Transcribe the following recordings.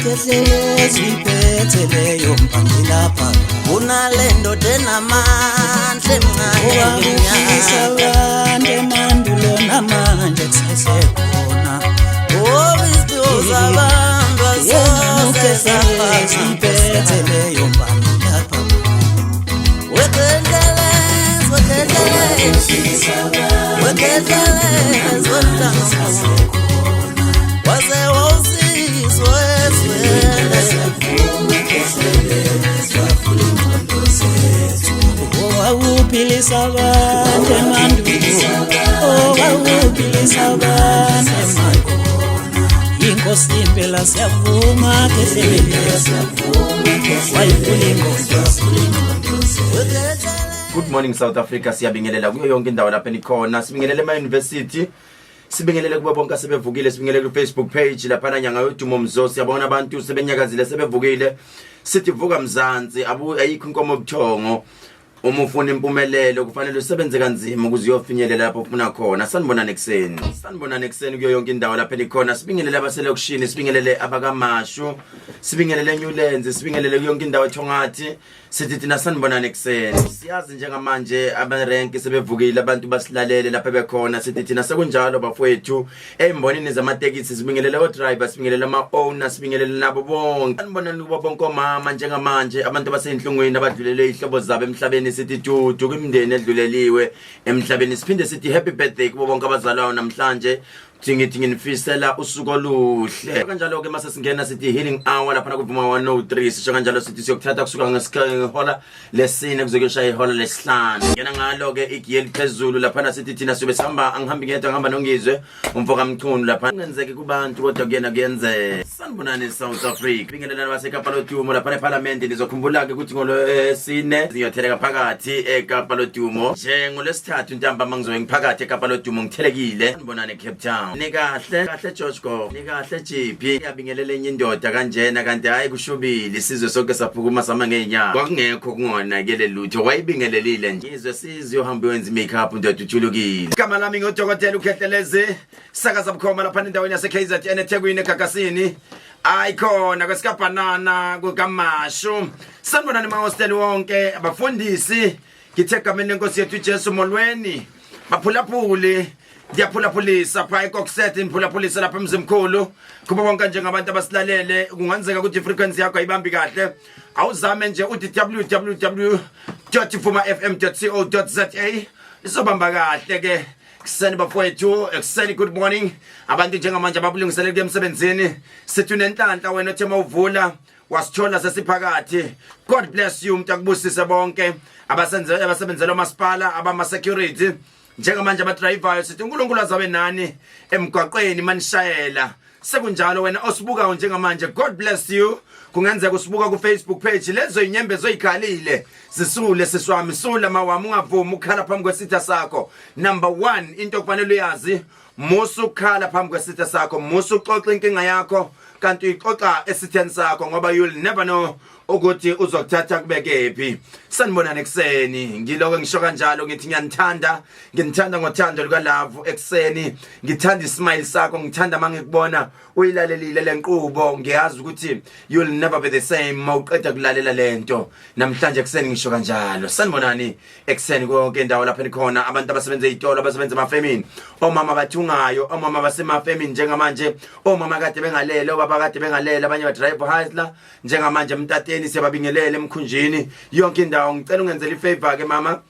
Khehlelezi iphethe leyo mbangi lapha. Kunale ndoda enamandla emncane. Owakuphilisa abantu emandulo namanje kusesekhona. Oh, iziphiwo zabantu Yena asoze uKhehlelezi zafana. iphethe leyo mbangi lapha. Wekhehlelezi, wekhehlelezi, wekhehlelezi, wemntana waze wawusizwe ezweni. Owawuphilisa abantu emandulo, owawuphilisa abantu emandulo, inkosi impela siyavuma Khehlelezi, wayivula ingqondo. Good morning, South Africa. Siyabingelela kuyo yonke indawo lapho enikhona. Sibingelele ema university. Sibingelele kubo bonke asebevukile, sibingelele ku Facebook page lapha nyanga yodumo mzo. Siyabona abantu sebenyakazile, sebevukile. Sithi vuka Mzansi, abu ayikho inkomo obuthongo. Uma ufuna impumelelo kufanele usebenze kanzima ukuze uyofinyelela lapho ufuna khona. Sanibonani ekuseni. Sanibonani ekuseni kuyo yonke indawo lapho enikhona. Sibingelele abaselokishini, sibingelele abakamashu, sibingelele eNewlands, sibingelele kuyo yonke indawo eThongathi. Sithi thina sanibonani ekuseni. Siyazi njengamanje abarenki sebevukile, abantu basilalele lapho bekhona. Sithi thina sekunjalo bafowethu ey'mbonini zamatekisi, sibingelele o-driver, sibingelele ama-owner, sibingelele nabo bonke. Sanibonani kubo bonke omama njengamanje, abantu abasey'nhlungwini abadlulele iy'hlobo zabo emhlabeni. Sithi dudu kwimindeni edluleliwe emhlabeni. Siphinde sithi happy birthday kubo bonke abazalwayo namhlanje. Thi ngithi nginifisela usuku oluhle. Kanjalo-ke mase singena sithi healing hour laphana kuVuma 103. Sisho kanjalo sithi siyokuthatha kusuka ngehola 4 kuze kuyoshaya ihola 5. Ngena ngalo-ke igiye eliphezulu laphana. Sithi thina siyobe sihamba, angihambi ngedwa, ngihamba noNgizwe umfo kaMchunu lapha. Kungenzeki kubantu kodwa kuyena kuyenzeka. Sanibonani South Africa. Bingelelana baseKapa Lodumo laphana ephalamende. Nizokhumbula-ke ukuthi ngolwesine ngiyotheleka phakathi eKapa Lodumo, nje ngolwesithathu ntambama ngizobe ngiphakathi eKapa Lodumo ngithelekile. Sanibonani Cape Town. Nikahle kahle George Go, nikahle GP. Ngiyabingelela enye indoda kanjena kanti hayi kushubile, isizwe sonke saphukuma sama ngeenyawo, kwakungekho kungonakele lutho, wayibingelelile nje. Ngizwe sizwe uhambe wenza i-makeup ndoda, ujulukile. Igama lami ngodokotela uKhehlelezi, sakaza bukhoma lapha endaweni yase-KZN, eThekwini, eGagasini, ayikhona kwesikabhanana kukaMashu. Sanibonani emahosteli wonke, abafundisi. Ngithe egameni lenkosi yethu uJesu, molweni baphulaphuli. Ngiyaphulaphulisa pha eKokset, ngiphulaphulisa lapha eMzimkhulu, kubo bonke njengabantu abasilalele. Kungenzeka ukuthi i-frequency yakho ayibambi kahle, awuzame nje uthi www.vumafm.co.za, izobamba kahle ke. Kuseni bafowethu, ekuseni, good morning. Abantu njengamanje ababulungiselela kuya emsebenzini, sithi unenhlanhla wena othe mawuvula wasithola sesiphakathi. God bless you, umuntu akubusise. Bonke abasenze abasebenzela umasipala, abama security njengamanje, abadrayivayo, sithi uNkulunkulu azabe nani emgwaqweni manishayela. Sekunjalo wena osibukayo njengamanje, God bless you. Kungenzeka usibuka ku Facebook page, lezo inyembezi oyikhalile zisule siswami, sula mawami, ungavumi ukukhala phambi kwesitha sakho. Number 1 into okufanele uyazi, musu ukukhala phambi kwesitha sakho, musu uxoxa inkinga yakho kanti uyixoxa esitheni sakho, ngoba you'll never know ukuthi uzokuthatha kubekephi. Sanibonani ekuseni. Ngiloko ngisho kanjalo ngithi ngiyanithanda, nginithanda ngothando lukalavu ekuseni. Ngithanda ismile sakho, ngithanda mangikubona uyilalelile lenqubo. Ngiyazi ukuthi you'll never be the same mawuqeda kulalela lento namhlanje ekuseni. Ngisho kanjalo, sanibonani ekuseni konke indawo lapho enikhona, abantu abasebenza ezitolo, abasebenza emafemini, omama abathungayo, omama basemafemini njengamanje, omama kade bengalele, obaba kade bengalele, abanye badrive hustler njengamanje emtateni, siyababingelela emkhunjini yonke indawo. Ngicela ungenzele ifavor ke mama,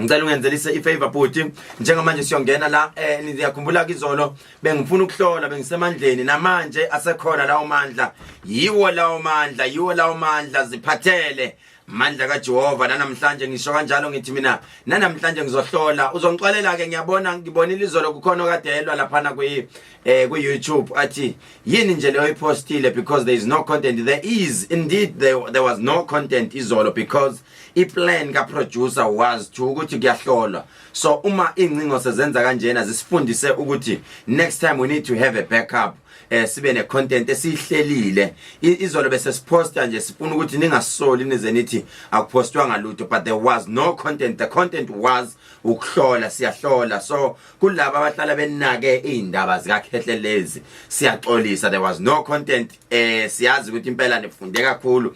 ngicela ungenzelise ifavor bhuti. Njengamanje siyongena la, niyakhumbula izolo bengifuna ukuhlola, bengisemandleni, namanje asekhona lawo mandla, yiwo lawo mandla, yiwo lawo mandla, ziphathele mandla kaJehova. Namhlanje ngisho kanjalo ngithi mina nanamhlanje ngizohlola, uzongixolela ke. Ngiyabona, ngibonile izolo kukhona okadelwa laphana ku YouTube athi yini nje leyo ipostile, because there is no content. There is indeed, there was no content izolo because iplan ka producer was to ukuthi kuyahlolwa. So uma ingcingo sezenza kanjena, zisifundise ukuthi next time we need to have a backup. sibe ne content esihlelile. Izolo bese siposta nje, sifuna ukuthi ningasoli nize nithi akupostwanga lutho, but there was no content. The content was ukuhlola, siyahlola. So kulaba abahlala benake izindaba zikaKhehlelezi, siyaxolisa, there was no content. Siyazi ukuthi impela nifunde kakhulu.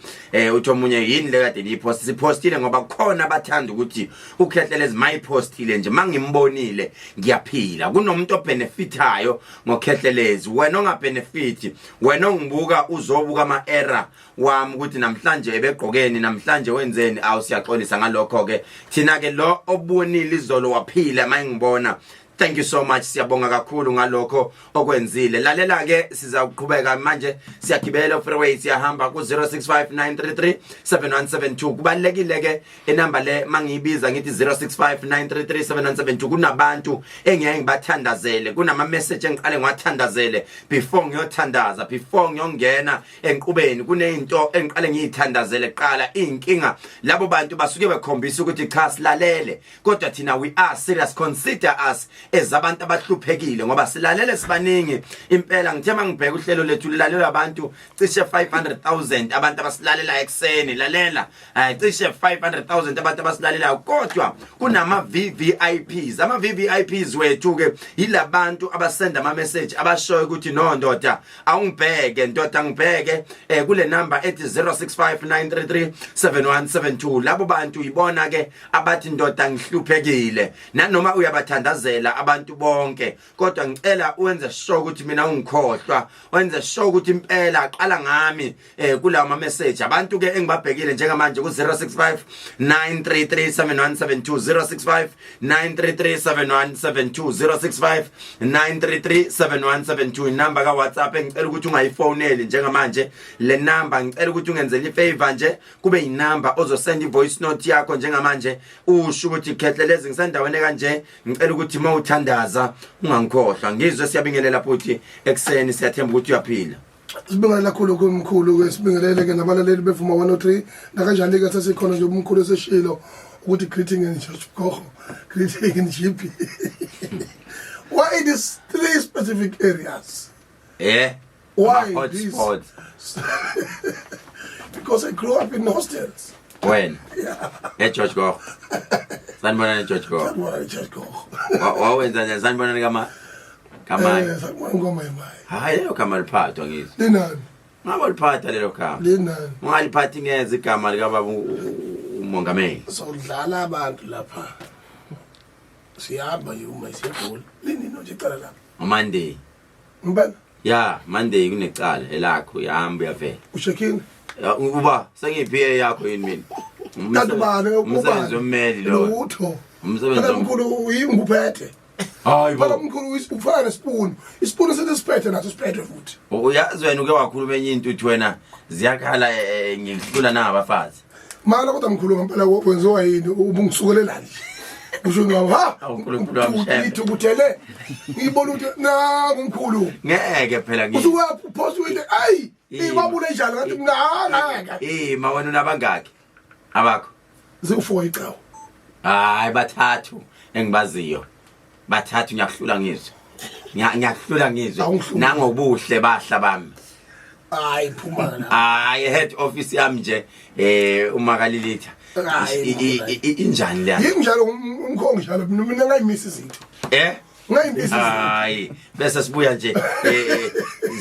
Uthi omunye, yini le kade niyipost? Sipostile ngoba kukhona abathanda ukuthi uKhehlelezi mayipostile nje, mangimbonile ngiyaphila. Kunomuntu obenefitayo ngoKhehlelezi. Wena ongabenefiti, wena ongibuka, uzobuka ama error wami ukuthi namhlanje ebegqokeni, namhlanje wenzeni. Awu, siyaxolisa ngalokho ke. Thina ke lo obonile izolo waphila mayingibona, thank you so much, siyabonga kakhulu ngalokho okwenzile. Lalela ke, siza kuqhubeka manje, siyagibela freeway, siyahamba ku 0659337172. Kubalekile ke inamba le, mangiyibiza ngithi 0659337172, kunabantu engiyaye ngibathandazele, kunama message engiqale ngiwathandazele before ngiyothandaza, before ngiyongena enqubeni. Kunezinto engiqale ngiyithandazele kuqala, inkinga labo bantu basuke bekhombisa ukuthi cha, silalele, kodwa thina we are serious. Consider us as abantu abahluphekile ngoba silalele sibaningi impela. Ngithe mangibheka uhlelo lethu, lilalelwa abantu cishe 500,000, abantu abasilalela ekseni. Lalela, cishe 500,000 abantu abasilalelayo, kodwa kunama VVIPs. Ama VVIPs wethu ke yilabantu abasenda ama message, abashoyo ukuthi no ndoda, awungibheke ndoda, ngibheke kule number ethi 0659337172. Labo bantu ibona ke abathi ndoda ngihluphekile. Nanoma uyabathandazela abantu bonke, kodwa ngicela uwenze sure ukuthi mina ungikhohlwa, wenze sure ukuthi impela qala ngami kulawo ma message. Abantu ke engibabhekile njengamanje ku 065 933 7172, 065 933 7172, 065 933 7172, inamba ka WhatsApp engicela ukuthi ungayifoneli njengamanje. Le number ngicela ukuthi ungenzele ifavor nje, kube inamba ozosenda ivoice note yakho njengamanje, usho ukuthi Khehlelezi, ngisendaweni kanje, ngicela ukuthi mawuthandaza ungangikhohlwa. Ngizwe, siyabingelela futhi ekseni, siyathemba ukuthi uyaphila. Sibingelela kakhulu kumkhulu ke, sibingelele ke nabalaleli bevuma 103 nakanjani ke. Sesikhona nje, umkhulu eseshilo ukuthi greeting and church gogo, greeting in GP. Why these three specific areas? Why these? Hotspots. Because I grew up in hostels. Wena eGeorge Goch, sanibonani eGeorge Goch. Sanibonani George Goch. Wawenza njani sanibonani kama kama? Sanibonani ngoma yemayi. Hayi, lelo gama liphathwa ngizwe. Linani? Ngabe liphatha lelo gama. Linani? Ungaliphathi ngeze igama likababa umongameli. Sodlala abantu lapha. Siyahamba nje uma siyegoli. Linini nje icala lapha? Monday. Ngibona. Ya, Monday kunecala elakho, uyahamba uyavela. Ushekini? Ya, uba sengiyiphiye yakho yini mina? Kanti ubani? Umsebenzi wommeli lo. Lutho. Umsebenzi Phela mkhulu uyinguphethe. Hayi Phela bo. mkhulu ufana nespoon. Ispoon sithi siphethe naso, siphethe futhi. Uyazi wena uke wakhuluma enye into, uthi wena ziyakhala, ngihlula nangabafazi. Mara kodwa mkhulu ngempela kwenziwa yini ubungisukelela nje? Usho ngawo ha. Awu, Nkulunkulu wami, Shembe. Ngithukuthele. Ngibona ukuthi nangu mkhulu. Ngeke phela ngi. Usuke post into ayi Yini? ibabule njalo ngathi mina ngeke. Ma wena unabangaki? Abakho. Ziwu4 icawu. Hayi, bathathu engibaziyo. Bathathu, ngiyakuhlula ngizwe. Ngiyakuhlula ngizwe. Awungihluli. Nangobuhle bahla bami. Hayi, phuma la. Hayi, head office yami nje uma kalilitha. Hayi, Injani le? Yimi njalo umkhongi njalo mina ngayimisa izinto. Ngayimisa izinto. Hayi, bese sibuya nje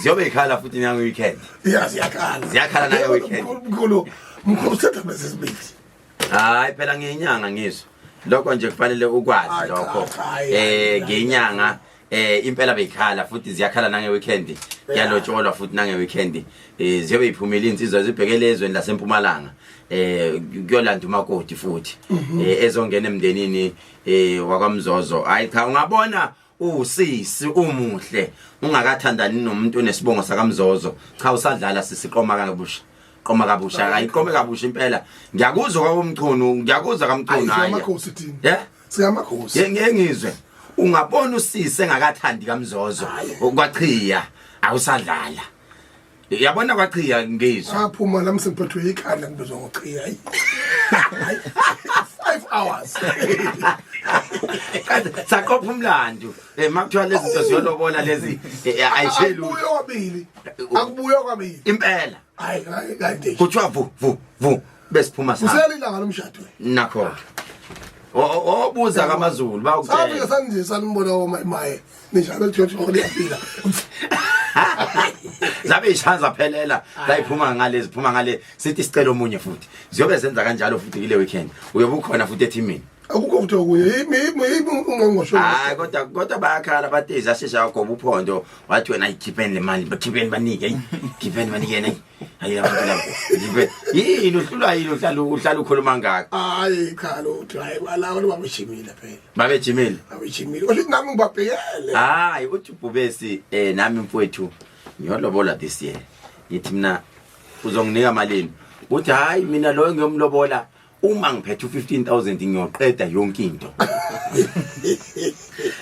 ziyobe ikhala futhi nango weekend. Ya, ziyakhala. Ziyakhala nayo weekend. Mkhulu, mkhulu uthatha bese sibili. Hayi phela ngiyinyanga ngizwe. Lokho nje kufanele ukwazi Hayi, lokho. cha, cha, hayi, hayi, Ngiyinyanga impela beyikhala futhi ziyakhala nange weekend. Kuyalotsholwa futhi nange weekend. Ziyobe iphumile insizwa zibhekele ezweni lasempumalanga. Kuyolanda umakoti futhi. Ezongena emndenini wakwaMzozo. Hayi cha, ungabona usisi umuhle ungakathandani nomuntu onesibongo sakaMzozo, cha, usadlala sisiqoma kabusha, qoma kabusha, ayiqome kabusha impela. Ngiyakuzwa kwabomchunu, ngiyakuzwa kamchunu. Hayi, hayi. siyamakhosi thina. Yeah. Siyamakhosi. Ngiyengizwe, ungabona usisi engakathandi kaMzozo kwachiya, awusadlala, yabona kwachiya ngizwe. Aphuma nami sengiphethwe ikhanda, ngibizwa ngochiya. Hayi. 5 hours. Kanti saqopha umlando. Eh makuthiwa lezi zinto ziyolobola lezi ayisheli Akubuye kwabili. Akubuye kwabili. impela. Hayi hayi kanti. Kuthiwa vu vu vu besiphuma sa. Kusele ilanga lomshado. Nakho. Obuza kamaZulu Safika bayokutshela. sanje sanibona oma maye. Ninjalo George Oliphila. Zabe ishanza phelela layiphuma ngale ziphuma ngale sithi sicela omunye futhi. Ziyobe zenza kanjalo futhi kule weekend. Uyobe ukhona futhi ethimini. Akukho futhi okunye. Yimi yimi yimi ungangosho. Hayi kodwa kodwa bayakhala batezi ashesha wagoba uphondo wathi wena ayikhipheni le mali bakhipheni banike ayi khipheni banike yena ayi ayi abantu laba khipheni yini uhlulwa yini uhlala uhlala ukhuluma ngaka Hayi cha lutho hayi balawo babejimile phela. babejimile Babejimile. Kodwa nami ngibabhekele. hayi uthi ubhubesi eh nami mfowethu ngiyolobola this year ngithi mina uzonginika malini uthi hayi mina loyo ngiyomlobola uma ngiphethe u15000 ngiyoqeda yonke into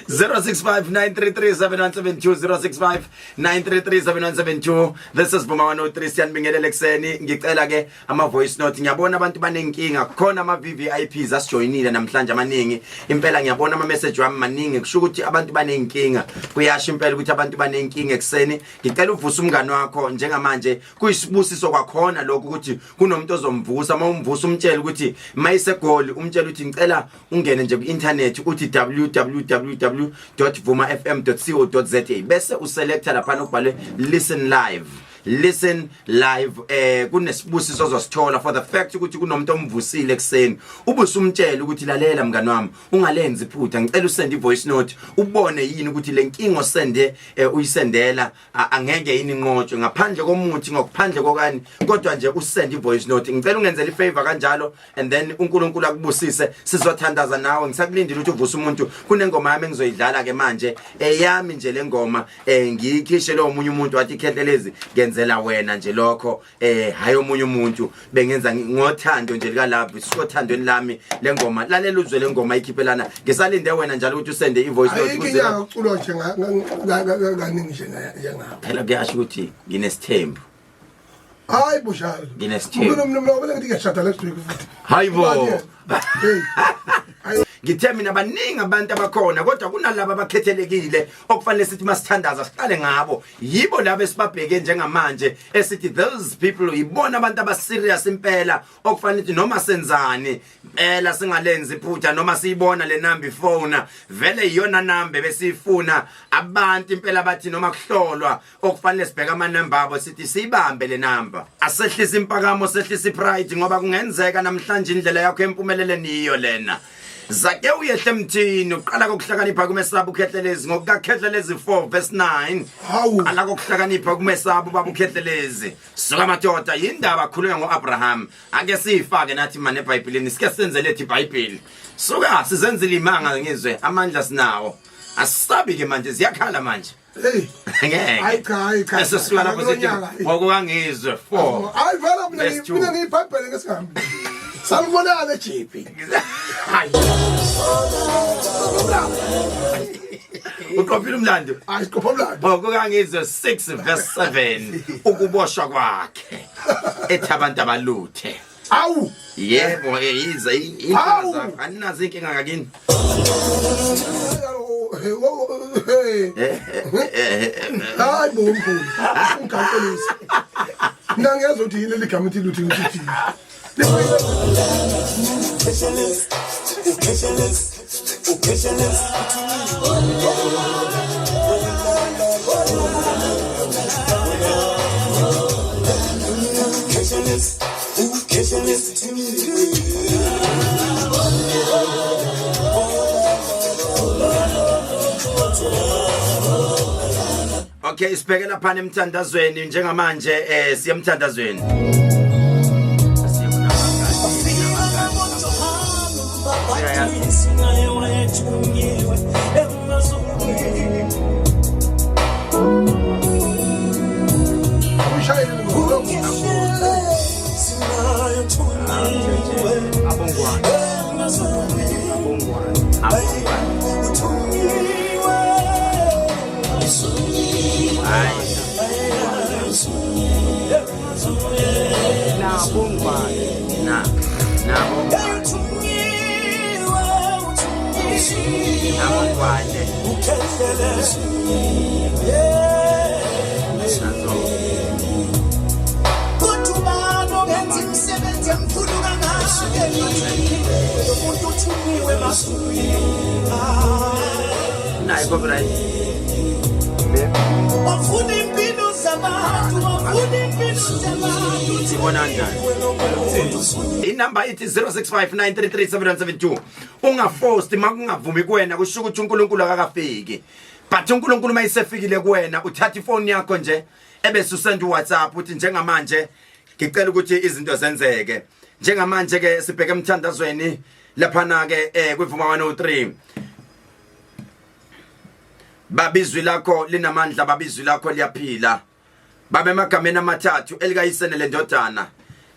0659337172 0659337172 this is Vuma 103 siyanibingelela ekseni ngicela ke ama voice note ngiyabona abantu banenkinga khona ama VVIPs asijoyinile namhlanje amaningi impela ngiyabona ama message wami maningi kusho ukuthi abantu banenkinga kuyasho impela ukuthi abantu banenkinga ekseni ngicela uvuse umngani wakho njengamanje kuyisibusiso kwakhona lokho ukuthi kunomuntu ozomvusa uma umvusa umtshela ukuthi mayisegoli umtshela ukuthi ngicela ungene nje ku-internet uthi www.vumafm.co.za bese uselecta laphana ubhalwe listen live listen live eh kunesibusiso ozosithola for the fact ukuthi kunomuntu omvusile ekseni ubusumtshela ukuthi lalela mngani wami ungalenzi iphutha ngicela usende ivoice note ubone yini ukuthi lenkingo sende eh, uyisendela angeke yini inqotshwe ngaphandle komuthi ngokuphandle kokani kodwa nje usend ivoice note ngicela ungenzele ifavor kanjalo and then uNkulunkulu akubusise sizothandaza nawe ngisakulindile ukuthi uvuse umuntu kunengoma yami engizoyidlala ke manje eyami nje lengoma eh ngiyikhishe lo omunye umuntu wathi ikhehlelezi ngenzela wena nje lokho eh hayi omunye umuntu bengenza ngothando nje lika love sikothandweni lami lengoma lalela uzwe lengoma ikhiphelana ngisalinde wena njalo ukuthi usende i voice note Ayikho inyanga kuculwa nje kaningi nje njengawo. Phela kuyasho ukuthi nginesithembu. Hayi bushalo. Nginesithembu. Mina mina mina ngithi ngiyashada next week futhi. Hayibo. Hey. Ngithe mina baningi abantu abakhona kodwa kunalabo abakhethelekile okufanele sithi masithandaza siqale ngabo yibo labo esibabheke njengamanje esithi those people yibona abantu abaserious impela okufanele ukuthi noma senzani impela singalenzi iphutha noma siyibona le number ifona vele iyona number besiyifuna abantu impela bathi noma kuhlolwa okufanele sibheke amanamba abo sithi siyibambe le number asehlisa impakamo sehlisa ipride ngoba kungenzeka namhlanje indlela yakho empumeleleni yiyo lena Zake uyehle emthini uqala kokuhlakanipha kumesaba ukhehlelezi ngokukakhehlelezi 4 verse 9 Hawu. qala kokuhlakanipha kumesaba ubaba ukhehlelezi suka madoda yindaba akhulunywa ngoAbraham ake siyifake nathi mane eBhayibhelini sike senze lethi iBhayibheli suka sizenzile imanga ngizwe amandla sinawo asisabi ke manje ziyakhala manje Hey. ngeke Hayi cha hayi cha. Bese sisuka lapho sithi Kulonyaka. ngokukangizwe 4 Hayi vele mina Verse two. mina ngiyibhayibhele ngesihambi. Sanibonana eJP. Hayi. Uqophile umlando. Hayi siqopha umlando. Ngokukangizwe 6 verse 7 ukuboshwa kwakhe ethi abantu abaluthe. Awu. Yebo yize inkinga Hawu. zakho aninazo inkinga ngakini. Hey. Hayi bo mkhulu. Ungaqolisa. Mina ngiyezwa ukuthi yini leli gama uthi luthi uthi. Okay sibheke lapha emthandazweni njengamanje eh siye emthandazweni. Ushayele ngomlomo. Abongwane. Abongwane. Abongwane. Hayi. Nabongwane. Na. Nabo. Amagwale. Nazo. Kodwa ubani ongenza imisebenzi emikhulu kangaka lo muntu uthunyiwe emazulwini. Nayi copyright. Wafuna impilo zabantu, wafuna impilo zabantu. Sibona kanjani? Inamba ithi 0659337172. Ungaforce makungavumi kuwena kusho ukuthi uNkulunkulu akakafiki. But uNkulunkulu mayisefikile kuwena uthatha ifoni yakho nje ebese usenda uWhatsApp uthi njengamanje ngicela ukuthi izinto zenzeke. Njengamanje ke sibheke emthandazweni laphana ke kwivuma 103. Babizwi lakho linamandla, babizwi lakho liyaphila. Babe emagameni amathathu elikayise nelendodana.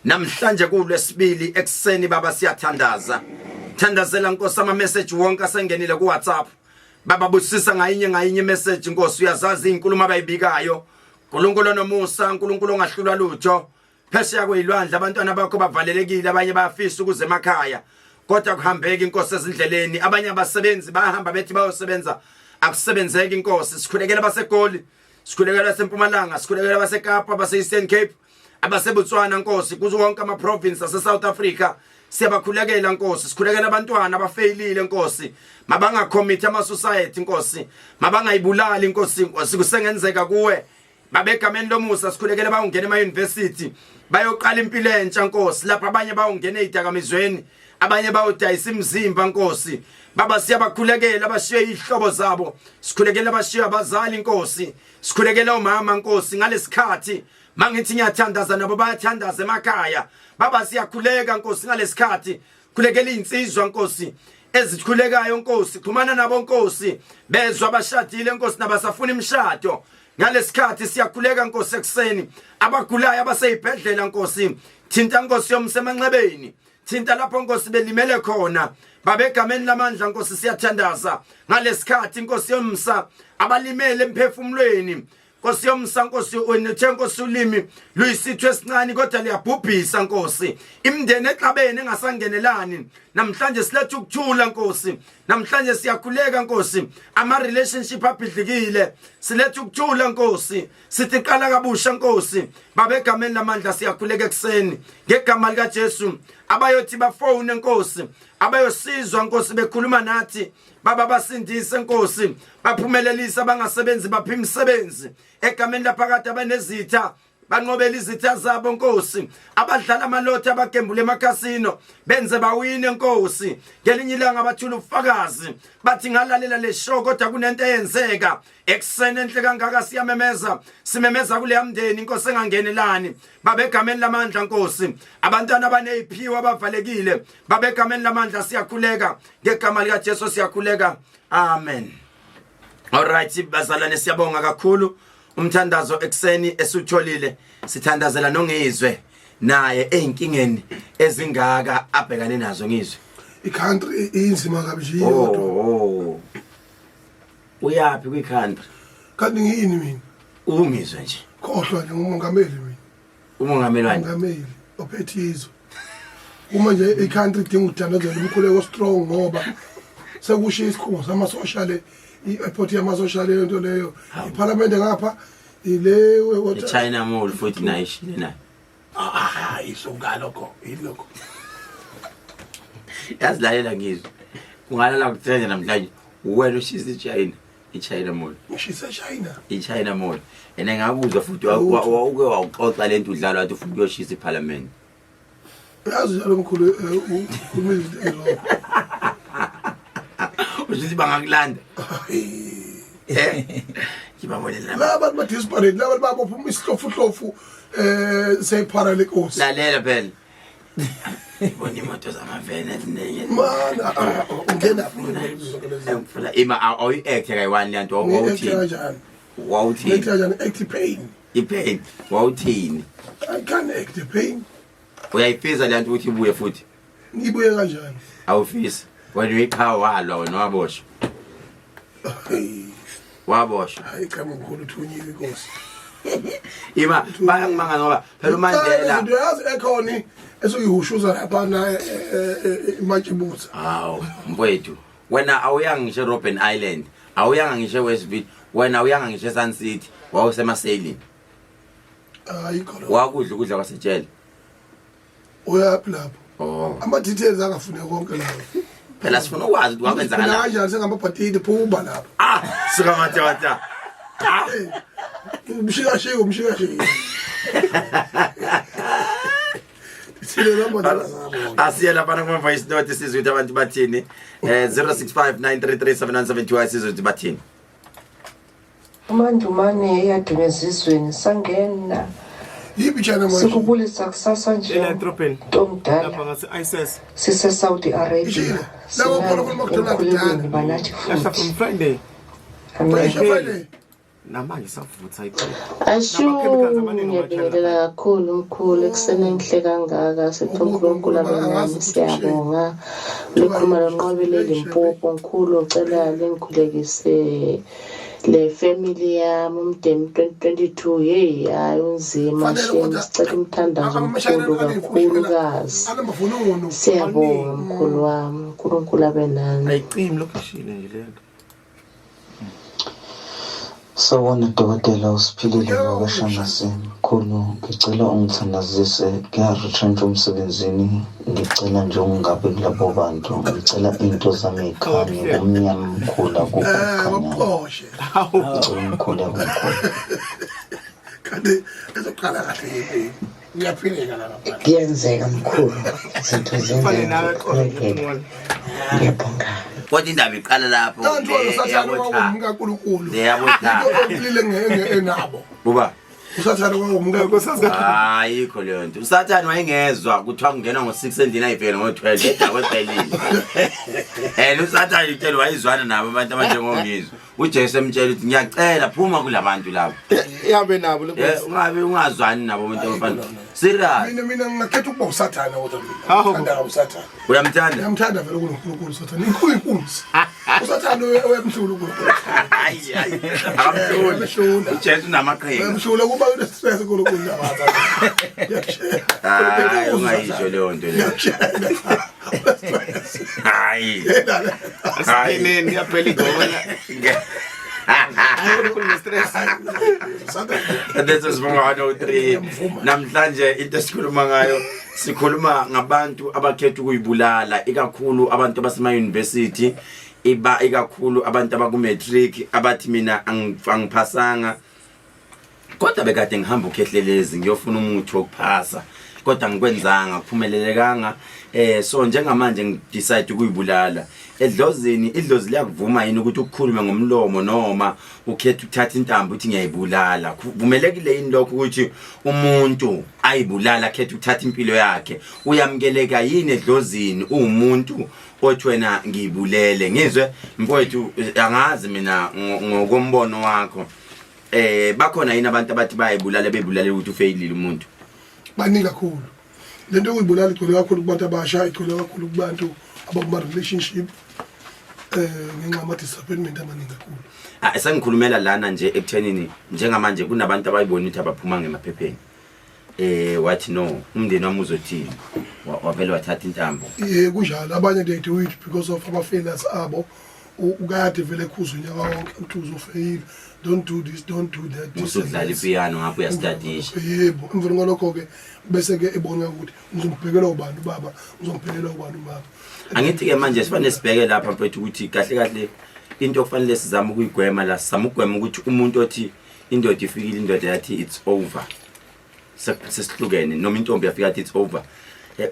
Namhlanje kulwesibili ekseni baba siyathandaza. Thandazela Nkosi ama message wonke asengenile ku WhatsApp. Baba busisa ngayinye ngayinye message Nkosi uyazazi izinkulumo abayibikayo. uNkulunkulu onomusa, uNkulunkulu ongahlulwa lutho. Phesheya kwezilwandle abantwana bakho bavalelekile abanye bayafisa ukuze emakhaya. Kodwa kuhambeki inkosi ezindleleni abanye abasebenzi bayahamba bethi bayosebenza akusebenzeki inkosi sikhulekela abaseGoli sikhulekela abasempumalanga sikhulekela abaseKapa abase-Eastern Cape abaseBotswana Nkosi kuzo wonke ama province ase South Africa siyabakhulekela Nkosi sikhulekela abantwana abafeyilile Nkosi mabangacommit ama society Nkosi mabangayibulali Nkosi Nkosi kusengenzeka kuwe babegameni lomusa sikhulekela bayongena ema university bayoqala impilo entsha Nkosi lapha abanye bayongena ezidakamizweni abanye bayodayisa imizimba Nkosi baba siyabakhulekela abashiye ihlobo zabo sikhulekela abashiye abazali Nkosi sikhulekela omama Nkosi ngalesikhathi mangithi ngiyathandaza nabo bayathandaza emakhaya baba siyakhuleka Nkosi ngalesikhathi khulekela insizwa Nkosi ezikhulekayo Nkosi xhumana nabo Nkosi bezwa abashadile Nkosi nabasafuna imishado ngalesikhathi siyakhuleka Nkosi ekuseni abagulayo abaseyibhedlela Nkosi thinta Nkosi yomsemanxebeni thinta lapho Nkosi belimele khona babegameni lamandla Nkosi siyathandaza ngalesikhathi Nkosi yomsa abalimele emphefumulweni Nkosi yomsa Nkosi wena Nkosi ulimi luyisitho esincane kodwa liyabhubhisa Nkosi imindeni exabene engasangenelani namhlanje siletha ukuthula Nkosi namhlanje siyakhuleka Nkosi ama relationship abhidlikile siletha ukuthula Nkosi sithi qala kabusha Nkosi babegameni lamandla siyakhuleka ekseni ngegama lika Jesu abayothi bafone Nkosi abayosizwa Nkosi bekhuluma nathi baba basindise Nkosi baphumelelise abangasebenzi baphi imisebenzi egameni laphakade abanezitha banqobela izitha zabo Nkosi abadlala amalotho abagembula emakhasino benze bawine Nkosi ngelinye ilanga bathula ubufakazi bathi ngalalela le show kodwa kunento eyenzeka ekuseni enhle kangaka siyamemeza simemeza kuleya mndeni inkosi engangenelani babegameni lamandla Nkosi abantwana abaneziphiwo abavalekile babegameni lamandla siyakhuleka ngegama lika Jesu siyakhuleka amen. Alright bazalwane siyabonga kakhulu umthandazo ekseni esutholile sithandazela nongizwe naye einkingeni ezingaka abhekane nazo ngizwe i-country inzima kabi nje iyodwa oh uyaphi kwi country kanti ngiyini mina ungizwe nje khohlwa nje ngumongameli mina umongameli wani mongameli ophethe izwe uma nje i-country idinga ukuthandazela umkhuleko strong ngoba sekushiya isikhungo samasosha le i-airport yamasosha leyo nto leyo iphalamende ngapha ile iChina Mall futhi nayo ishile nayo ah isuka lokho yilokho yazi lalela ngizwe kungalala kuthenya namhlanje wena ushisa iChina iChina Mall ngishisa China iChina Mall ene ngakuzwa futhi wawuke wawuxoxa lento udlala wathi ufuna ukuyoshisa iParliament yazi njalo mkhulu ukhuluma izinto eziwrong usho bangakulanda eh ngibabone laba abantu ba-desperate laba babopha isihlofuhlofu um seyiphara lenkosi lalela phela ngibona imoto zamaveni eziningi mana ungena engifuna ima awuyi-acte kayi-one le nto wawuthini kanjani wawuthini ngithi kanjani act pain ipain wawuthini i can't act the pain uyayifisa le nto ukuthi ibuye futhi ngibuye kanjani awufisi wena uyiqhawe walwa wena waboshwa waboshwa hayi cha mkhulu uthunyiwe inkosi ima bayangimanga ngoba phela uMandela izinto yazi ekhona esuyihushuza lapha na imantshibutha hawu mfowethu Wena awuyanga ngisho eRobben Island, awuyanga ngisho eWestville, wena awuyanga ngisho eSun City, wawusemaselini. Ayikho lo. Wakudla ukudla kwasetshele. Uyaphi lapho? Oh. Ama details angafune konke lawo. Phela sifuna ukwazi ukuthi Mina kwakwenzakalani. kanjani sengamabhatini phuma lapho. Ah, suka madoda. Ah, Umshikashika umshikashika. Sile namba zabo. Asiye lapha kuma voice note sizwe ukuthi abantu bathini. 0659337972 sizwe ukuthi bathini. UMandumane eyaduma ezizweni sangena Yiphi channel manje? sikubulisa kusasa nje Elanthropeni. ntomdala Lapha ngase-ISIS. sise-Saudi Arabia Ishile. Labo khona khona sinani McDonald's emkhulekweni kudala. banathi Yasha futhi from Friday. amen Pressure Friday. Namanje isavutha iphela. Ashu Nama-chemicals amaningi ngiyabingelela kakhulu mkhulu ekuseni enhle kangaka siphe uNkulunkulu abe nani siyabonga likhuluma lonqobile Limpopo mkhulu ngicela lingikhulekise le family yami umndeni 2022 hey hayi unzima Fanele shame kodwa sicela umthandazo mkhulu kakhulukazi Anamavununo. siyabonga mkhulu wami uNkulunkulu abe nani. Ayicimi lokhu ishile nje lento. Sawubona dokotela usiphilile wakwaShangase mkhulu ngicela ungithandazise ngiya-retrench emsebenzini ngicela nje ungingabi kulabo bantu ngicela into zami yikhanye kumnyama mkhulu akukho okukhanyayo Bakuxoshe. Hawu. ngicela umkhuleko mkhulu. Kanti ezoqala kahle yini? Ngiyaphileka la ngaphandle. Kuyenzeka mkhulu izinto Fane nawe zenzeka qobo ngeke ngiyabonga. Kodwa indaba iqala lapho. Kanti wena usathane Eyabotha. wawumkaNkulunkulu. Leyabotha. Into okulile ngeke enabo. Buba. Usathane wawumkaNkulunkulu. Nkosazana. Ayikho leyo nto. Usathane wayengezwa kuthiwa kungena ngo6 endlini ayivele ngo12 edakwe ephelile. Usathane utshela wayizwana nabo abantu abanjengongizwe. uJesu emtshela ukuthi ngiyacela phuma kulabantu laba. Ihambe nabo le Eh ungabe ungazwani nabo abantu abafana. Serious. Mina ngingakhetha ukuba usathane kodwa mina. Hawu. Ngithanda usathane. Uyamthanda? Ngiyamthanda vele kunoNkulunkulu usathane. Inkulu inkunzi. Usathane uyamhlula uNkulunkulu. Hayi hayi. Akamhluli. Uyamhlula. uJesu unamaqhinga. Uyamhlula kuba une stress uNkulunkulu labaza. Hayi ungayisho leyo nto leyo. Hayi. Asingeneni yaphela igoma. UNkulunkulu ne-stress. This is from 103. Namhlanje into esikhuluma ngayo sikhuluma ngabantu abakhetha ukuyibulala ikakhulu abantu abasema university iba ikakhulu abantu abaku matric abathi mina angiphasanga kodwa bekade ngihamba ukhehlelezi ngiyofuna umuthi wokuphasa kodwa ngikwenzanga kuphumelelekanga so njengamanje ngidecide ukuyibulala. Edlozini idlozi liyakuvuma yini ukuthi ukukhulume ngomlomo noma ukhetha ukuthatha intambo uthi ngiyayibulala? Kuvumelekile yini lokho ukuthi umuntu ayibulala akhethe ukuthatha impilo yakhe? Uyamukeleka yini edlozini uwumuntu othi wena ngiyibulele? Ngizwe mfowethu, angazi mina ngokombono wakho, bakhona yini abantu abathi bayibulala bebulala ukuthi ufeyilile umuntu? Baningi kakhulu. Lento yokuyibulala igcwele kakhulu kubantu abasha, igcwele kakhulu kubantu abakuma relationship ngenxa yama disappointment amaningi kakhulu. Ah, sengikhulumela lana nje ekuthenini njengamanje kunabantu abayibona ukuthi abaphuma ngemaphepheni. Wathi no, umndeni wami uzothini? Wavele wathatha intambo. Ye kunjalo, abanye they do it because of ama failures abo. Ukade vele ekhuza unyaka wonke uthi uzofeyila, don't do this, don't do that, this and Usudlala that. ipiano ngapho uyastadisha. Yebo, emveni kwalokho ke bese ke ebona ukuthi ngizombhekela ubani ubaba, ngizombhekela ubani umama. Angithi ke manje sifanele sibheke lapha mfethu ukuthi kahle kahle into okufanele sizame ukuyigwema la, sizame ukugwema ukuthi umuntu othi indoda ifikile, indoda yathi it's over, sesihlukene, noma intombi yafika yathi it's over,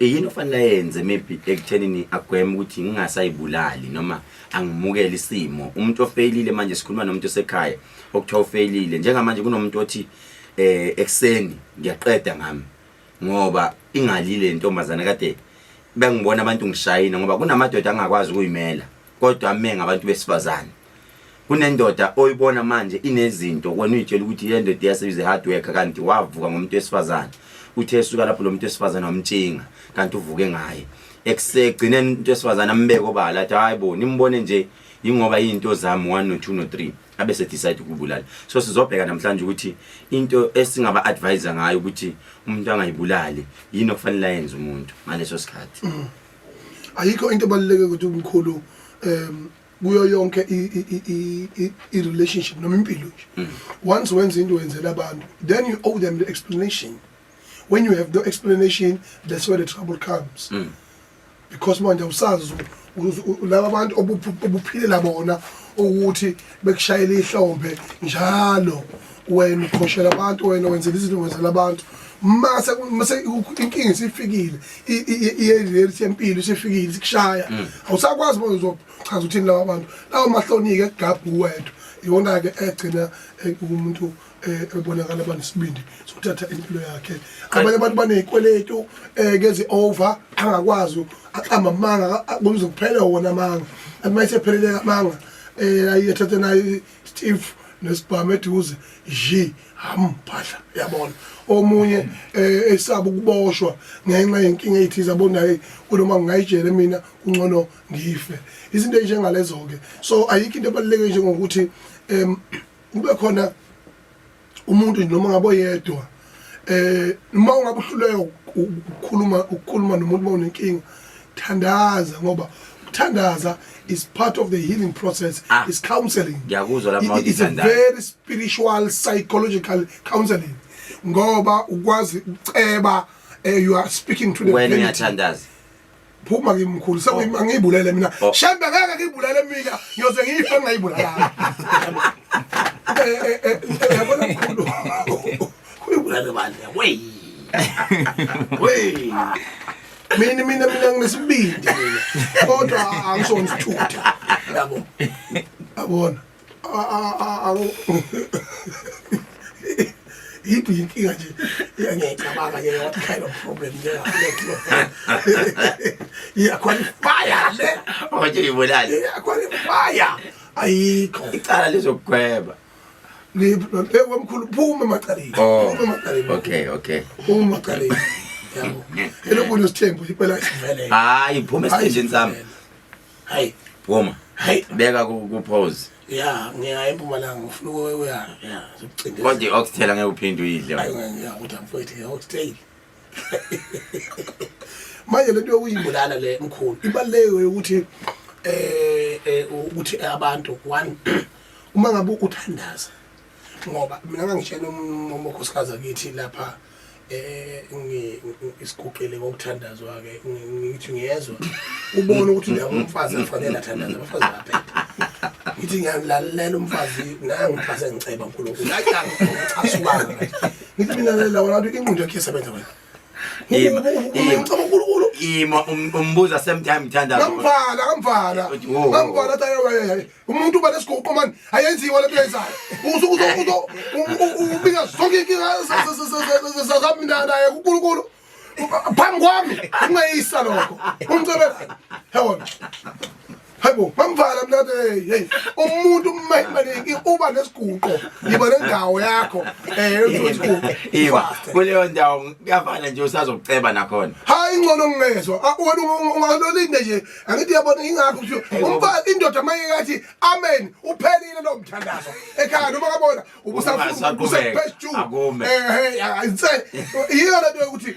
yini ofanele ayenze maybe ekuthenini agweme ukuthi ngingasayibulali noma angimukele isimo? Umuntu ofeyilile manje, sikhuluma nomuntu osekhaya okuthiwa ufeyilile njengamanje, kunomuntu othi ekuseni ngiyaqeda ngami ngoba ingalile intombazane kade bengibona abantu ngishayina, ngoba kunamadoda angakwazi ukuyimela kodwa ame ngabantu besifazane. Kunendoda oyibona manje inezinto, wena uyitshela ukuthi le ndoda iyasebenza, hard worker, kanti wavuka ngomuntu wesifazane. Uthe esuka lapho lo muntu wesifazane wamtshinga, kanti uvuke ngaye. Ekusegcineni umuntu wesifazane ambeke obala athi hayi bo, nimbone nje yingoba izinto zami 1 no 2 no 3, abe se decide ukubulala. So sizobheka namhlanje ukuthi into esingaba advise ngayo ukuthi umuntu angayibulali, yini okufanele ayenze umuntu ngaleso sikhathi. Ayikho into ebaluleke ukuthi umkhulu Kuyo yonke i relationship noma impilo nje, once wenza into, wenzela abantu, then you owe them the explanation. When you have no explanation, that's where the trouble comes, because manje awusazi laba bantu obuphilela bona ukuthi bekushayela ihlombe njalo. Wena ukhoshela abantu, wena wenzela izinto, wenzela abantu, mase inkinga isifikile, i-reality yempilo isifikile, isikushaya, awusakwazi manje uzochaza uthini laba bantu. Lawo mahloni-ke ekugabha uwedwa, iwona-ke egcina umuntu ebonakala banesibindi sokuthatha impilo yakhe. Abanye abantu baney'kweletu kezi over, angakwazi aqamba amanga kuze kuphele wona amanga, athi uma esephelele amanga ayethathe naye Steve nesibhamu eduze ji hamphahla, yabona. Omunye esaba ukuboshwa ngenxa yenkinga ezithize, abona hey, kunoma ngingayijele mina, kungcono ngife. Izinto ezinjengalezo ke. So ayikho into ebaluleke njengokuthi kube khona umuntu noma ngabe oyedwa, uma ungabe uhluleka ukukhuluma nomuntu uma unenkinga, thandaza, ngoba ukuthandaza is part of the healing process. Is counseling. Ngiyakuzwa lapho mawuthi It's a thandaza. very spiritual, psychological counseling, ngoba ukwazi ukuceba, you are speaking to the Wena vanity. uyathandaza? Phuma kimi, mkhulu. Sengiyibulele mina. Oh. Shembe, ngeke ngiyibulele mina, ngiyoze ngife ngingayibulalanga. Yabona mkhulu, uyibulale bandla wey wey, mina nginesibindi mina, kodwa angisona isithutha, yabo, yabona. Yiphi inkinga nje ngiyayicabanga nje? What kind of problem nje iyaqualifya le? Oje uyibulale. Iyaqualifya, ayikho. Icala lizokugweba. Ewe mkhulu, phuma emacaleni. Oh. Phuma emacaleni. Okay. Phuma emacaleni, yabo, elokhu nesithembu impela isivelele. Hayi, phuma esithenjini sami. Hayi. Phuma. Hayi. Beka ku pause. Ya, ngiya eMpumalanga, ngifuna ukuya, ya, zokucindezela. Kodwa i-oxtail angeke uphinde uyidle. Hayi, ngiya kodwa mfowethu, i-oxtail manje lento yokuyibulala le, mkhulu, ibaluleke ukuthi ukuthi abantu, one, uma ngabe uthandaza, ngoba mina ngangitshela umakhosikazi akithi lapha, isiguqile ngokuthandazwa ke, ngithi ngiyezwa ubone ukuthi la umfazi afanele athandaze, abafazi bayabheda. Ngithi ngiyalalela umfazi, nangu umfazi engiceba uNkulunkulu, ngicasukanga. Ngithi mina lalela wena, ingqondo yakhe isebenza wena. Ima, ima. Ngiceba uNkulunkulu. Ima umbuza same time mthandazo. Ngamvala, ngamvala. Uthi, wo, wo, wo. Ngamvala, athi, ayi, ayi, ayi. Umuntu uba nesiguqo mani, ayenziwa lento yenzayo, usuke ubika zonke inkinga zami naye kuNkulunkulu phambi kwami, ungayisa lokho umcebela, yabona. Hayibo, mamvala mina ngathi, hey hey, umuntu uma uba nesiguqo, yiba nendawo yakho isiguqo. Ima kuleyo ndawo kuyafana nje usazokuceba nakhona. Hayi, ingcono ngingezwa. Ah, wena ungalolinde nje, angithi yabona, ingakho kuthiwa umfazi, indoda maye kathi amen, uphelile lo mthandazo ekhaya, noma kabona Ungasaqhubeka, akume. Inse yiyo lento yokuthi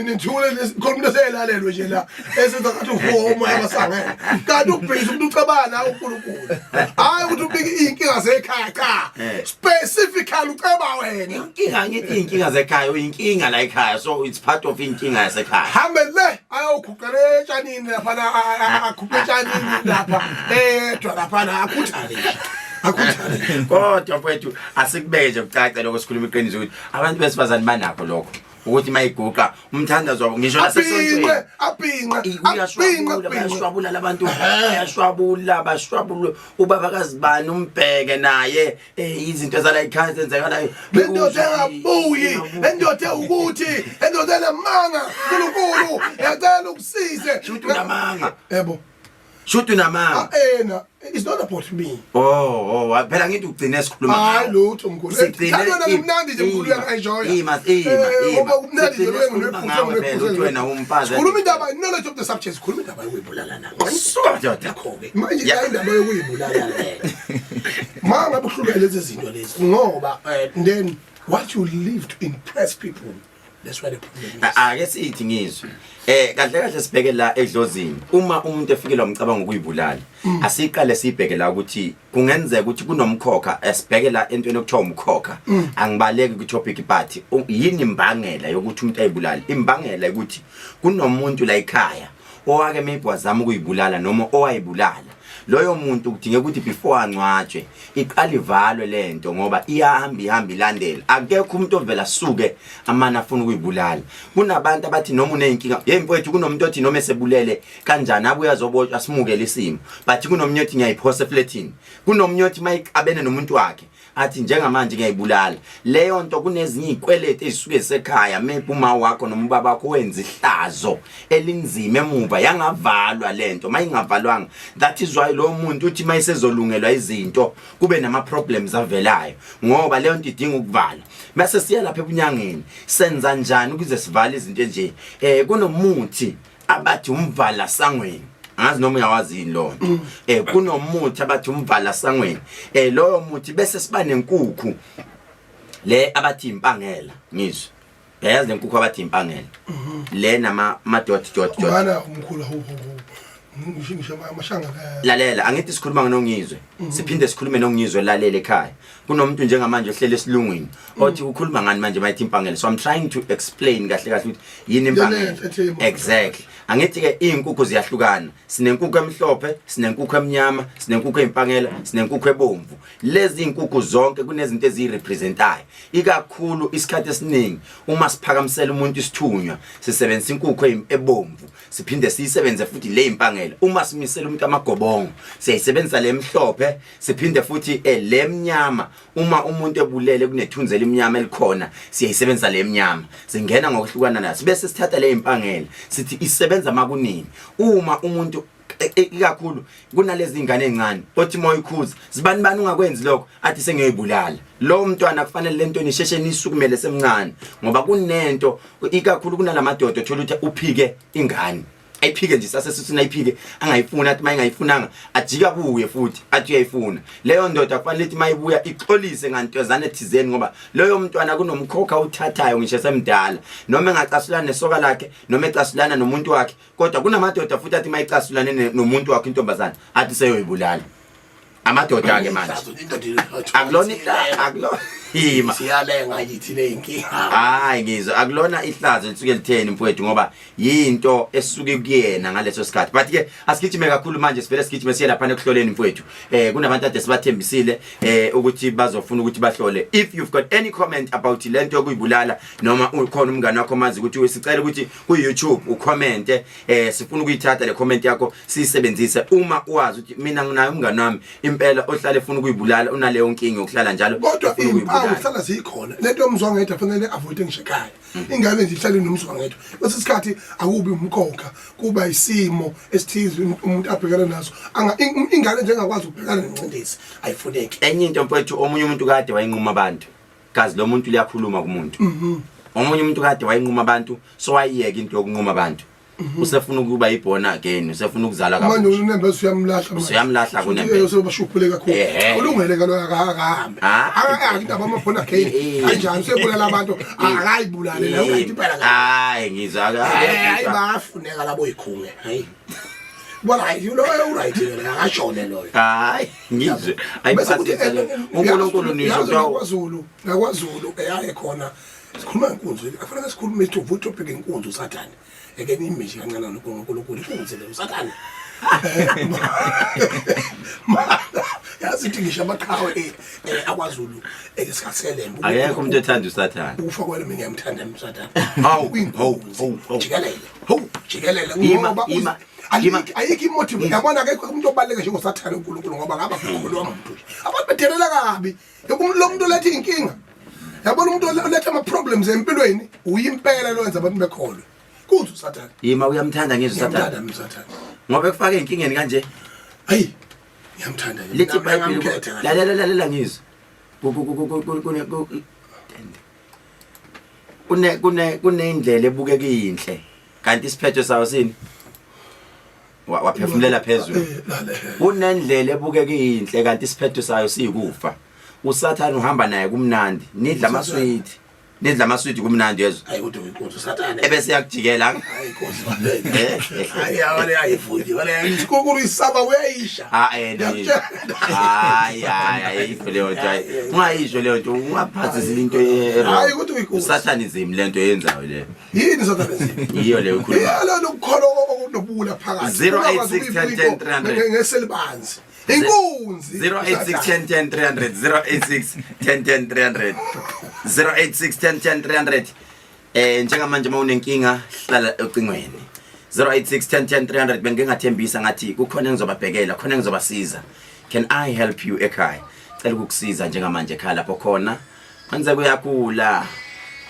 nithule, khona umuntu eseyelalelwe nje la esenza ngathi uhuwa umoya abasangene, kanti ubhizi umuntu ucabana nawe uNkulunkulu, hayi ukuthi ubike iy'nkinga zekhaya, cha. Specifically uceba wena. Inkinga, ngithi iy'nkinga zekhaya, uyinkinga la ekhaya, so it's part of inkinga yasekhaya. Hambe le ayokhuqela etshanini laphana, akhuphe etshanini lapha edwa laphana, akhuthale nje, akhuthale. Kodwa mfowethu, asikubeke nje kucace lokho, sikhuluma iqiniso ukuthi abantu besifazane banakho lokho ukuthi mayiguqa umthandazo wabo ngisho nasesontweni. Abhinqe, abhinqe, Uyashwabula, abhinqe. Bayashwabula labantu, bayashwabula, bashwabula ubaba kazibani, umbheke naye izinto zala ekhaya zenzekalayo. Le ndoda engabuyi, le ndoda ewukuthi, le ndoda enamanga, Nkulunkulu yacela ukusize. Shuthi unamanga. Yebo. Shuthi unamanga. Ah, ena, it's not about me. Oh, phela ngithi ugcine sikhuluma Hayi, ngawo. lutho mkhulu. Sigcine Thanda kumnandi nje mkhulu, uyangi-enjoya. Ima, ima, ima. Ngoba kumnandi nje. Sigcine sikhuluma ngawe phela, uthi wena umfazi. Khuluma indaba, knowledge of the subject, khuluma indaba yokuyibulala. Suka madoda. Nakho-ke manje la indaba yokuyibulala le, ma ngabe uhlulwa lezi zinto lezi, ngoba then what you live to impress people. That's where the problem is. Ake sithi ngizwe kahle kahle sibheke la edlozini. Uma umuntu efikelwa umcabango ukuyibulala, asiqale sibheke la ukuthi kungenzeka ukuthi kunomkhokha. Esibheke la entweni okuthiwa umkhokha. Angibaleki ku topic, but yini imbangela yokuthi umuntu ayibulale? Imbangela ukuthi kunomuntu la ekhaya owake maybe wazama ukuyibulala noma owayibulala. Loyo muntu kudingeka ukuthi before angcwatshwe iqala ivalwe lento, ngoba iyahamba ihamba ilandela. Akekho umuntu ovela suke amana afuna ukuyibulala. Kunabantu abathi noma uneyinkinga, hey mfowethu, kunomuntu othi noma esebulele kanjani abuye azobotshwa, asimukele isimo. But kunomunye othi ngiyayiphosa efletini. Kunomunye othi mayiqabene nomuntu wakhe athi njengamanje ngiyayibulala leyo nto. Kunezinye izikweletu ezisuke zisekhaya, maybe uma wakho noma ubaba wakho wenza ihlazo elinzima emuva, yangavalwa lento. Mayingavalwanga, that is why lo muntu uthi mayisezolungelwa izinto kube nama problems avelayo, ngoba leyo nto idinga ukuvala. Mase siya lapha ebunyangeni, senza njani ukuze sivale izinto nje? Kunomuthi abathi umvala sangweni, angazi noma uyawazi yini lo nto. Kunomuthi abathi umvala sangweni. Loyo muthi bese siba nenkukhu le abathi impangela. Ngizwe, yayazi le nkukhu abathi impangela le nama ma dot dot dot? Ngana umkhulu, hu hu hu, ngisho amashanga. Lalela, angithi sikhuluma ngonongizwe, siphinde sikhulume nongizwe. Lalela, ekhaya kunomuntu njengamanje ohlele esilungwini othi ukhuluma ngani manje mayithi impangela. So I'm trying to explain kahle kahle ukuthi yini impangela. Lele, ethi Exactly. Angithi ke izinkukhu ziyahlukana. Sinenkukhu emhlophe, sinenkukhu emnyama, sinenkukhu eyimpangela, sinenkukhu ebomvu. Lezi izinkukhu zonke kunezinto eziyirepresentayo. Ikakhulu isikhathi esiningi uma siphakamisela umuntu isithunywa sisebenzisa inkukhu ebomvu, siphinde siyisebenze futhi le impangela. Uma simisela umuntu amagobongo siyayisebenzisa le emhlophe, siphinde futhi le mnyama. Uma umuntu ebulele kunethunzi elimnyama elikhona, siyayisebenzisa le mnyama. Singena ngokuhlukana naso, bese sithatha le impangela sithi isebenza makunini. Uma umuntu ikakhulu kunalezi ingane ezincane othi moya ikhuza, zibani bani, ungakwenzi lokho, athi sengiyoyibulala. Lo mntwana kufanele lento nisheshe nisukumele semncane, ngoba kunento ikakhulu kunalamadoda othola ukuthi uphike ingane, ayiphike nje sasesisini, ayiphike angayifuni, athi mayingayifunanga ajika kuye futhi athi uyayifuna. Leyo ndoda kufanele ithi mayibuya ixolise ngantwezane thizeni, ngoba loyo mntwana kunomkhokha uthathayo ngisho esemdala, noma engacasulana nesoka lakhe noma ecasulana nomuntu wakhe. Kodwa kunamadoda futhi athi mayicasulane nomuntu wakhe intombazana athi seyoyibulala. Amadoda ke manje akulona akulona ima. Siyalenga yithi leyinkinga. Hayi ngizwe, akulona ihlazo lisuke litheni mfowethu, ngoba yinto esuke kuyena ngaleso sikhathi. But ke asigijime kakhulu manje, sivele sigijime siye lapha ekuhloleni mfowethu. Kunabantu ade sibathembisile ukuthi bazofuna ukuthi bahlole. If you've got any comment about lento yokuyibulala, noma ukhona umngane wakho mazi ukuthi, sicela ukuthi ku YouTube ucommente. Sifuna ukuyithatha le comment yakho siyisebenzise uma uwazi ukuthi mina nginayo umngane wami impela ohlala efuna ukuyibulala, unaleyo nkinga yokuhlala njalo Kodwa efuna iy'mpawu ukuyibulala. zihlala zikhona. Lento yomzwangedwa fanele avoide ngisho ekhaya. Ingane nje ihlale nomzwangedwa kwesinye isikhathi akubi umkhokha, kuba isimo esithize umuntu abhekane naso. Ingane nje engakwazi ukubhekana nengcindezi ayifuneki. Enye into mfowethu, omunye umuntu kade wayinquma abantu, kazi lo muntu liyakhuluma kumuntu. Omunye umuntu kade wayinquma abantu, so wayiyeka into yokunquma abantu, usefuna ukuba i-born again, usefuna ukuzala Manje kabusha. unembeza uyamlahla manje. Usuyamlahla kunembeza. Usebashuphule kakhulu. Ulungele ke lo, akahambe. Akayaki indaba ama-born again. Kanjani usebulala abantu? Akayibulale leyo kanti impela. Hayi ngizwa. Hayi, bayafuneka labo yikhunge. Hayi bona, hayi lo uright ke, akashone loyo. Hayi ngizwe. Bese kuthi, Ayiphathisa le uNkulunkulu nisho yazi kuthiwa nakwaZulu eyaye khona sikhuluma ngenkunzi, afanele sikhulume ithuba utopic inkunzi uSathane, eke nimeshe kancane noNkulunkulu. Inkunzi le uSathane. Yazi ithi ngisho amaqhawe akwaZulu esikhathi selembe. Akekho umuntu othanda uSathane. Ukufa kwalo, mina ngiyamthanda uSathane. Hawu, Uyinkunzi. hawu, hawu. Jikelele, jikelele. Ima, Ngoba ima, ayikho imotive, yabona, akekho umuntu obaluleke njengoSathane uNkulunkulu, ngoba ngaba kukholwa muntu nje. Abantu bedelela kabi. Yabo, lo muntu oletha iy'nkinga, yabona, umuntu oletha ama-problems empilweni uyimpela lo wenza abantu bekholwe kuthi uSathane. Yima, uyamthanda ngizwe Ngiyamthanda uSathane? mina uSathane. Ngoba ekufaka ey'nkingeni kanje. Hayi, ngiyamthanda nje. Lithi Mina iBhayibheli ngamkhetha kahle. Lalela, lalela ngizwe. Kune kunendlela ebukeka iyinhle kanti isiphetho sayo sini? Waphefumulela phezulu. Lalela. Kunendlela ebukeka iyinhle kanti isiphetho sayo siyikufa. Usathane uhamba naye kumnandi, nidla amaswiti. Nidla amaswidi kumnandi yezwa. Hayi kodwa inkosi sathane. Ebese yakujikela. Hayi inkosi. Hayi awale ayifundi. Wale isikukuru isaba uyayisha. Ah eh hayi hayi ayikho leyo nto hayi. Ungayisho leyo nto ungaphazisi into ye Hayi kodwa inkosi. Satanism lento yenzayo le. Yini satanism? Yiyo leyo ikhuluma. Yalo lokukholo okunobula phakathi. 086 10 10 300. Ngeselibanzi. Inkunzi. 086 10 10 300 086 10 10 300 086 10 10 300. Njengamanje mawunenkinga hlala ocingweni 086 10 10 300. Bengingathembisa ngathi kukhona engizobabhekela, khona engizobasiza. Can I help you ekhaya? Cela ukukusiza njengamanje ekhaya lapho khona kwenzeka uyakhula,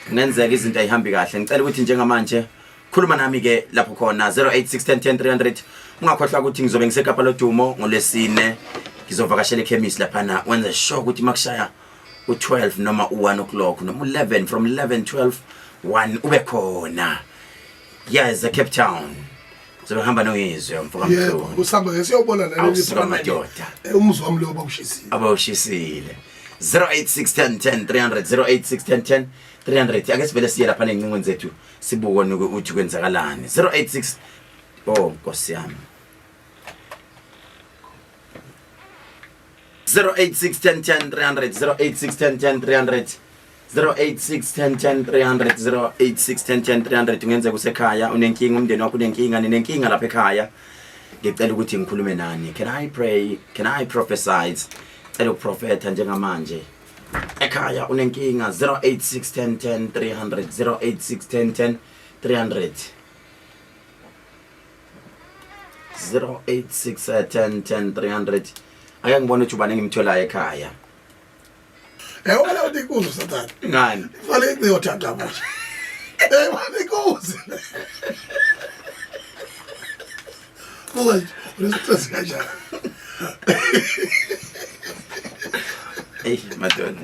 kungenzeka izinto ayihambi kahle. Ngicela ukuthi njengamanje khuluma nami ke lapho khona 086 10 10 300. Ungakhohlwa ukuthi ngizobe ngiseKapa lodumo ngolwesine, ngizovakashela ekhemisi laphana. Wenze sure ukuthi makushaya u12 noma u1 o'clock noma u11, from 11 12 1 ube khona. Yes, Cape Town zobe hamba noyizwe mfoka Yebo, Mthuni. kusamba ke siyobona naleli Awusuka madoda. Umuzi wami lo bawushisile. Abawushisile. 086 10 10 300 086 10 10 300. Ake sivele siye lapha nezincingweni zethu sibukone ukuthi kwenzakalani. 086. Oh Nkosi yami. 086 10 10 300 086 10 10 300 086 10 10 300 086 10 10 300. Kungenzeka usekhaya unenkinga, umndeni wakho unenkinga, ninenkinga lapha ekhaya. Ngicela ukuthi ngikhulume nani. Can I pray? Can I prophesy? Cela ukuprofetha njengamanje. Ekhaya unenkinga 086 10 10 300 086 10 10 300 086 10 10 300. Ake ngibone ukuthi ubani engimtholayo ekhaya. Yabona ukuthi inkunzi sathane. Ngani? Fanele ngiyothatha manje. Bana inkunzi. Buka nje, une-stress kanjani? Ey madoda.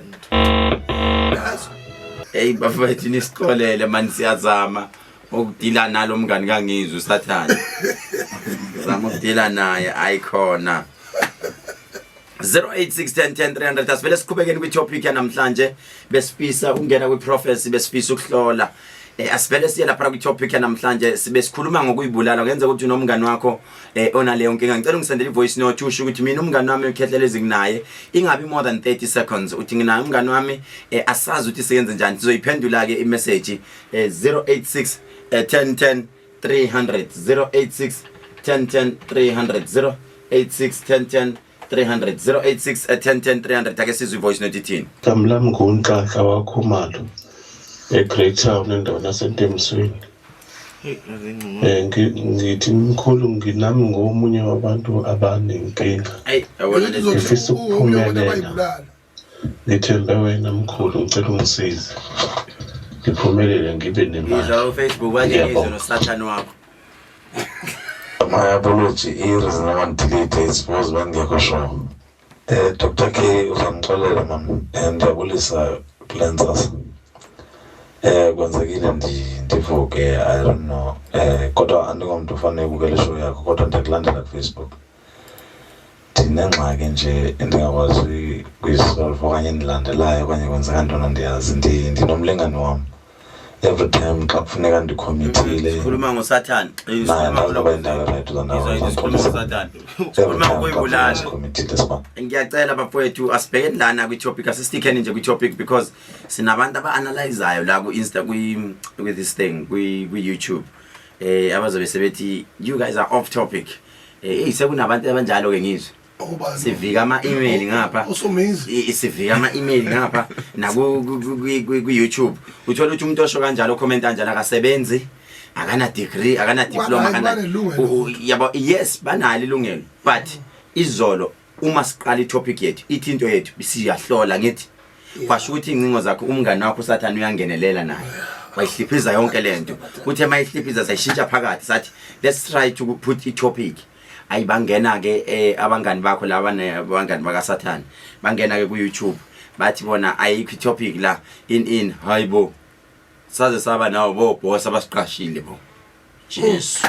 Hey bafethu nisixolele mani, siyazama ukudila nalo mngani kangizwe usathane. Zama ukudila naye ayikhona. 086 10 10 300. Asivele siqhubekeni kwi-topic yanamhlanje. Besifisa ukungena kwi-prophecy, besifisa ukuhlola. Asivele siye lapha kwi-topic yanamhlanje. Sibe sikhuluma ngokuyibulala. Kuyenzeka ukuthi unomngani wakho onaleyo nkinga. Ngicela ungisendele i-voice note usho ukuthi mina umngani wami uKhehlelezi nginaye, ingabi more than 30 seconds. Uthi nginaye umngani wami, asazi ukuthi siyenze njani. Sizoyiphendula ke i-message. 086 10 10 300 086 10 10 300 086 10 10 300 086 10 10 300. Ake sizwe i-voice note ithini. Igama lami nguNhlanhla waKhumalo eGreytown endaweni yaseNtemsweni. Ngithi mkhulu, nginami ngomunye wabantu abanenkinga. Ey yabona le Ngifisa ukuphumelela. Ngithembe wena mkhulu, ngicela ungisize. Ngiphumelele ngibe nemali. Ngizwa uFacebook manje ngizwe noSathane wakho. My apology, i-reason noma-delete is because bengekho sure. Dr. K uzangixolela man, ndiyabulisa kule ntsasa. Kwenzekile ndivuke, I don't know. Kodwa andingomntu ufanele ubukela ishow yakho, kodwa ndiyakulandela kuFacebook. Ndinengxaki nje endingakwazi kuyisolve okanye endilandelayo okanye kwenzeka ntoni andiyazi. Ndinomlingane wam. Every time xa kufuneka ndicommittile Sikhuluma ngoSathane. naye andazi noba indawo right Sikhuluma ngoSathane. Sikhuluma ngokuyibulala. uzandicommittile siba Ngiyacela bafowethu asibhekeni lana kwi-topic, asistikeni nje kwi-topic because sinabantu aba-analyzayo la ku-Insta, kwi this thing, kwi-YouTube abazobe sebethi you guys are off topic. Hey sekunabantu abanjalo ke ngizwe. Sivika ama-email ngapha. Sivika ama-email ngapha naku ku YouTube. Uthola ukuthi umuntu osho kanjalo, comment kanjalo, akasebenzi, akana degree, akana diploma, akana yabo. Yes, banalo ilungelo, but izolo uma siqala itopic yethu ithi into yethu siyahlola ngithi kwasho ukuthi incingo zakho umngane wakho uSathane uyangenelela naye wayihliphiza yonke lento. Uthe mayihliphiza sayishintsha phakathi sathi let's try to put i topic. Ayibangena ke abangani bakho laba abangani bakaSathane bangena ke ku YouTube bathi bona ayikho itopic la in hayibo saze saba nawo bo boss abasiqashile bo Jesu.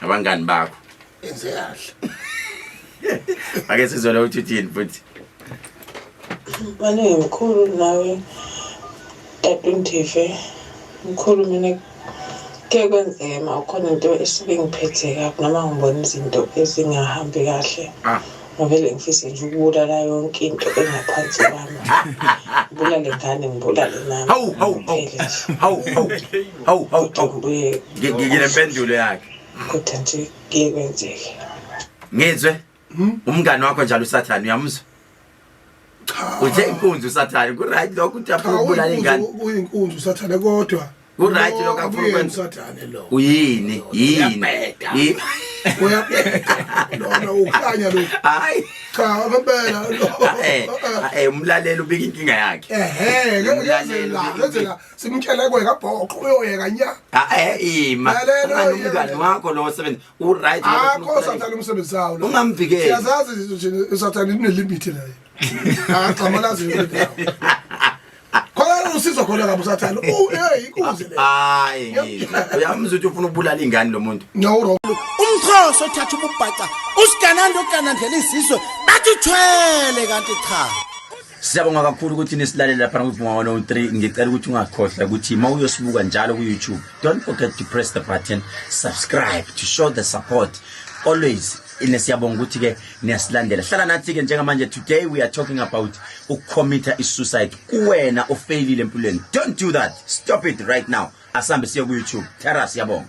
Abangani bakho enze kahle. Ake sizole ukuthi uthini futhi. Baningi mkhulu nawe. Tata uNdive, mkhulu mina kuye kwenzeke ma ukhona into esuke ingiphethe kabi noma ngibona izinto ezingahambi kahle. Ngavele ngifise nje ukubulala yonke into engaphansi kwami. Ngibulale ngane ngibulale nami. Hawu hawu hawu. Hawu hawu. Hawu hawu hawu. Nginempendulo yakhe. Kodwa nje kuye kwenzeke. Ngizwe. Umngani wakho njalo uSathane uyamuzwa? Uthe inkunzi uSathane ku right lokho uthi afuna ukubulala ingane. Uyinkunzi uSathane kodwa. Ku right lokho afuna ukwenza. uSathane lo. Uyini? Yini? Uyabheda. Lona ukhanya lo. Hayi. Cha ngempela lo. Eh umlaleli ubika inkinga yakhe. Ehhe, ngenzela, ngenzela simtshele kweka bhoqo uyoyeka nya. Ah eh ima. Lalela, Umngani wakho lo osebenza u right lokho afuna Akho ukubulala Sathane umsebenzi sawo lo. Ungamvikeli. Siyazazi nje uSathane une-limit naye. Akagxamalazi yonke indawo. Khona usizo khona kabi uSathane. U hey inkunzi le. Hayi ngizwe. Uyamuzwa ukuthi ufuna ukubulala ingane lo muntu. No wrong. Umxhosa othatha ububhaca usigananda oganandela izizwe bathi uthwele kanti cha. Siyabonga kakhulu ukuthi nisilalele lapha ku-Vuma 103. Ngicela ukuthi ungakhohlwa ukuthi uma uyosibuka njalo ku-YouTube, don't forget to press the button subscribe to show the support always. Ine siyabonga ukuthi ke niyasilandela. Hlala nathi ke njengamanje. Today we are talking about ukucommita i-suicide. Kuwena ofailile empilweni, don't do that. Stop it right now. Asambe siye ku-YouTube. Tara, siyabonga.